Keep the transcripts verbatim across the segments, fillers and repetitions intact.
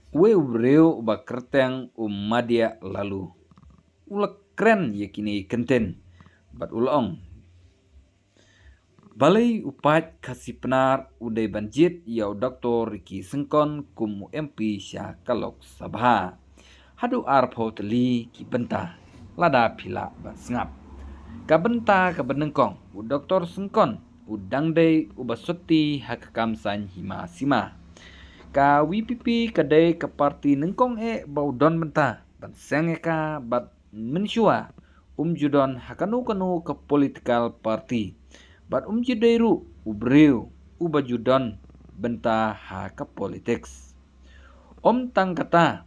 Uwei u briew uba kyrteng u Madia Lalu u la kren ïa kine ki kyntien bad u la ong, balei u paid Khasi Pnar u dei ban jied ïa u Doktor Ricky Syngkon kum u M P sha ka Lok Sabha. Haduh arphew tylli ki bynta, lada phi lah ban sngap. Ka bynta kaba nyngkong, u Doktor Syngkon u dang dei uba sotti ha ka kam saiñ hima sima. Ka V P P ka dei ka parti nyngkong eh ba u don bynta ban seng ïa ka bad mynshuwa um ju don ha kano kano ka political party. Bad um ju dei ruh u briew uba ju don bynta ha ka politics. Ym tang kata,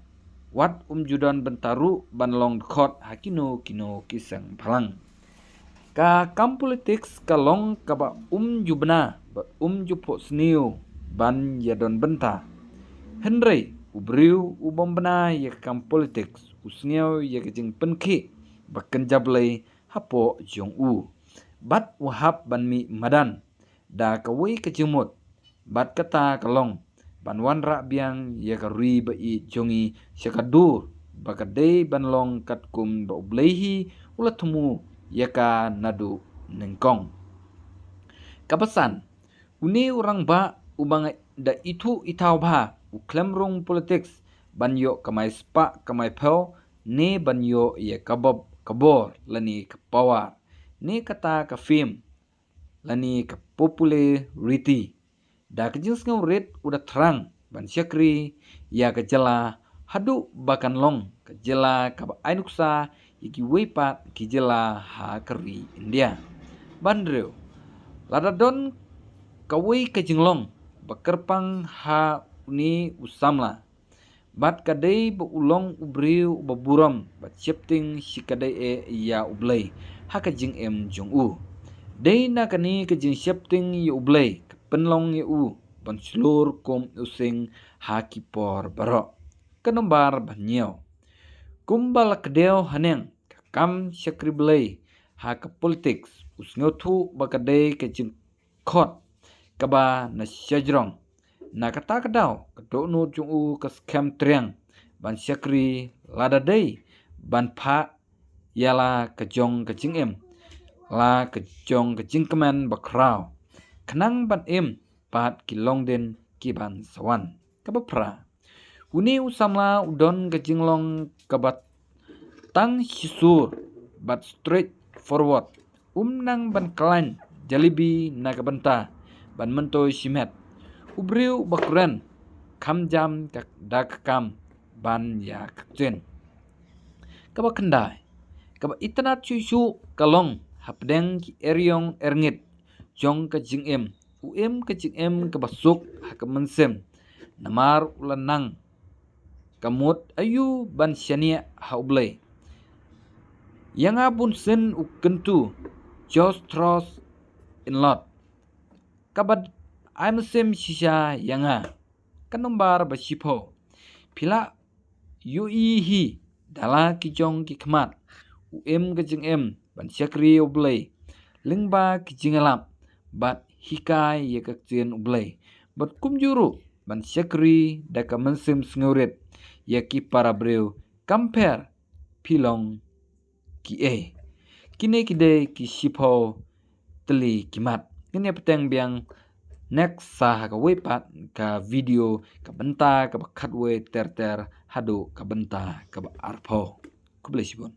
wat um ju don bynta ruh ban long dkhot ha kino kino ki seng bhalang. Ka kam politics ka long kaba um ju bna bad um ju phohsniew ban ïa don bynta. Hynrei u briew u bym bna ïa ka kam politics u sngew ïa ka jingpynkhih ba kynja blei hapoh jong u bad u hap ban mih madan da kawei ka jingmut, bad kata ka long ban wanrah biang ïa ka ri ba ïeit jong ngi sha ka dur ba ka dei ban long katkum ba U Blei hi u la thmu ïa ka naduh nyngkong. Kaba san, une u rangbah uba nga da ithuh ithaw bha u khlem rung politics ban ïoh kamai spah kamai phew ne ban ïoh ïa ka bor lane ka power ne kata ka fame lane ka popularity. Da ka jingsngewrit u da thrang ban shakri ïa ka jylla haduh ba kan long ka jylla kaba ai nuksa ïa kiwei pat ki jylla ha ka ri India. Ba hynriew, lada don kawei ka jinglong ba kyrpang ha une u samla, bad ka dei ba u long u briew uba burom bad sheptieng shi kadei eh ïa U Blei ha ka jingim jong u. Dei na kane ka jingsheptieng ïa U Blei ka pynlong ïa u ban shlur kum u sing ha ki por baroh. Ka nombar ba hynñiew, kumba la kdew haneng ka kam shakri Blei ha ka politics, u sngewthuh ba ka dei ka jing khot kaba na shajrong. Na kata ka daw ka dohnud jong u ka skhem triang ban shakri lada dei ban phah ïa la ka jong ka jingim, la ka jong ka jingkmen ba khraw, khnang ban im pat ki longdien ki ban sa wan. Kaba phra, une u samla u don ka jinglong kaba tang shisur bad straight forward. Um nang ban khlaiñ jalebi na ka bynta ban myntoi shimet. U briew uba kren kham jam ka da ka kam ban ïa ka ktien. Kaba khyndai, kaba itynnad shuh shuh ka long hapdeng ki eriong erngit jong ka jingim, u im ka jingim kaba suk ha ka mynsiem. Namar u la nang ka mut aïu ban shaniah ha U Blei. Ïa nga bunsien u kyntu, just trust in Lord. Kaba ai mynsiem shisha ïa nga. Ka nombar ba shiphew, phi lah ïohi hi da la ki jong ki khmat, u im ka jingim ban shakri U Blei lyngba ki jingïalap bad hikai ïa ka ktien U Blei, bad kumjuh ruh ban shakri da ka mynsiem sngewrit ïa ki para briew, kam pher phi long kiei. Kine ki dei ki shiphew tylli ki mat. Ngin ïa bteng biang next sa ha kawei pat ka video, ka bynta kaba khatwei ter ter haduh ka bynta kaba arphew. Khublei shibun.